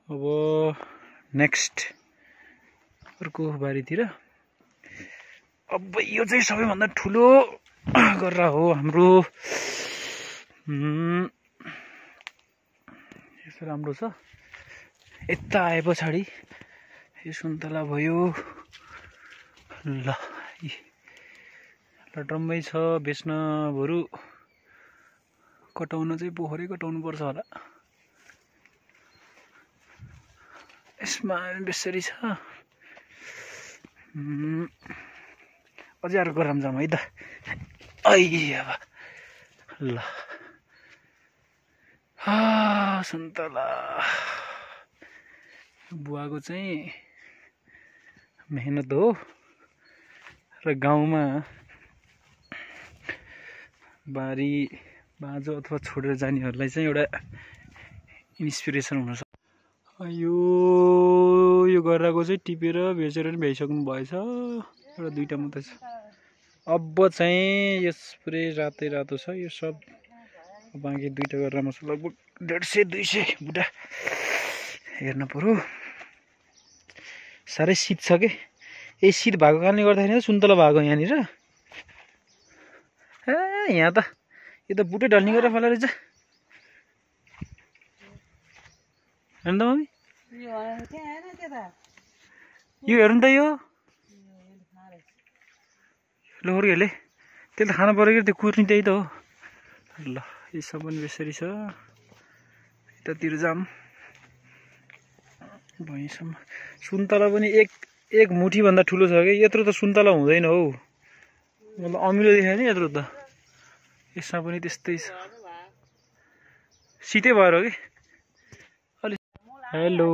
अब नेक्स्ट अर्को बारीतिर। अब यो चाहिँ सबैभन्दा ठुलो गर्रा हो हाम्रो। यसो राम्रो छ। यता आए पछाडि यो सुन्तला भयो। ल ड्रम्मै छ बेच्न। बरु कटाउन चाहिँ पोखरै कटाउनु पर्छ होला। यसमा बेसरी छ। अझै अर्को गराम जाम है त। अब ल सुन्तला बुवाको चाहिँ मेहनत हो र गाउँमा बारी बाँझो अथवा छोडेर जानेहरूलाई चाहिँ एउटा इन्सपिरेसन हुनसक्छ। यो गराको चाहिँ टिपेर बेचेर नि भ्याइसक्नु भएछ। एउटा दुईटा मात्रै छ। अब चाहिँ यस पुरै रातै रातो छ यो सब। बाँकी दुईटा गरेर छ लगभग 150-200 बुटा हेर्न पर्यो। साह्रै शीत छ के। यही शीत भएको कारणले गर्दाखेरि सुन्तला भएको यहाँनिर। यहाँ त यो त बुटै ढल्ने गरेर फला रहेछ। हेर्नु त मम्मी यो हेर्नु त यो लोहरीहरूले त्यसले खानु पऱ्यो कि त्यो कुर्ने त्यही त हो। ल यो सब पनि बेसरी छ। यतातिर जाम भैँसम्म। सुन्तला पनि एक मुठी भन्दा ठुलो छ कि। यत्रो त सुन्तला हुँदैन हौ। मतलब अमिलो देखायो नि यत्रो त। यसमा पनि त्यस्तै छ। शीतै भएर हो कि। Hello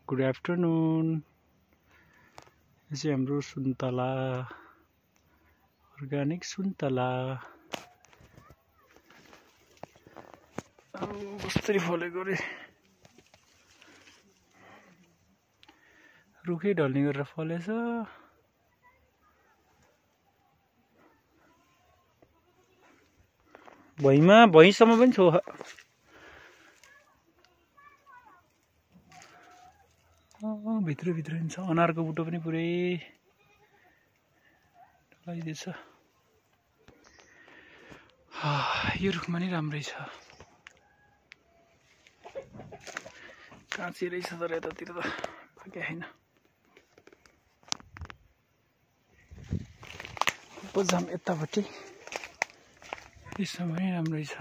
good afternoon. यो चाहिँ हाम्रो सुन्तला अर्ग्यानिक सुन्तला। कसरी फलेको रे। रुखै ढल्ने गरेर फलेछ। भैँसम्म पनि छ। भित्र नि छ। अनारको बुटो पनि पुरै लगाइदिएछ। यो रुखमा नि राम्रै छ। काँची रहेछ तर यतातिर त पाके छैन। जाम यतापट्टि यसमा पनि राम्रै छ।